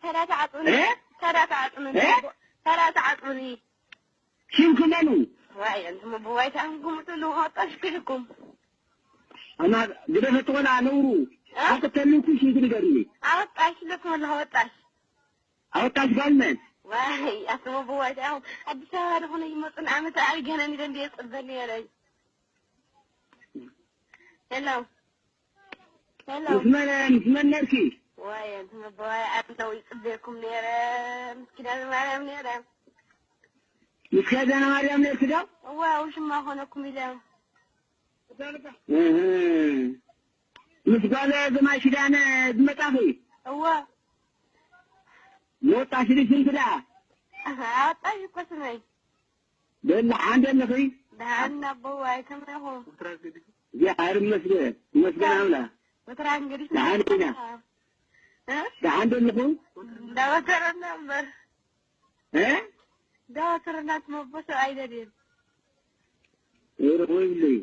ተራ ተዓፅኒ። ተራ ተዓፅኒ፣ ተራ ተዓፅኒ። ሽምክ መኑ? ዋይ እንቱም ብዋይ ተኣንኩም ትብሉ ወጣሽ ክልኩም። ኣና ግደፈ ቆልዓ ነውሩ ኣቅተልንኩ ሽምክ ንገርኒ። ኣወጣሽ ለኩም ኣለኹ ወጣሽ። ኣወጣሽ ጓል መን? ዋይ ኣቱም ብዋይ ተኣኹም ኣዲስ ኣበባ ድኾነ ይመፁን ዓመት ኣርገነኒ ደንዲ የፅበል ነይረ። ሄሎ ሄሎ። ምስ መን ነርኪ? ዋይ እንቱም ብዋይ ኣለው ይፅበየኩም ነይረ፣ ምስ ኪዳነ ማርያም ነይረ። ምስ ኪዳነ ማርያም ነርኪ ዶ? እዋ ውሽማ ኮነኩም ኢሎም። ምስ ጓል ዘማይ ኪዳነ ዝመጣኺ? እዋ። መወጣሽ ዲ ሽምክ ደኣ? ኣወጣሽ እኮ ስመይ። በላ ሓንደ ኣለኺ? ደሃና ኣቦዋይ፣ ከመይ ኢኹም? እግዚአብሔር ይመስገን፣ ይመስገን ኣምላክ። ወትራ እንግዲህ ደሓን ኢና። ደሓን ዶ ኣለኹም? እንዳወተረና እምበር። እ እንዳወተረና ትመቦ ሰብ ኣይደልየን። ይብለይ።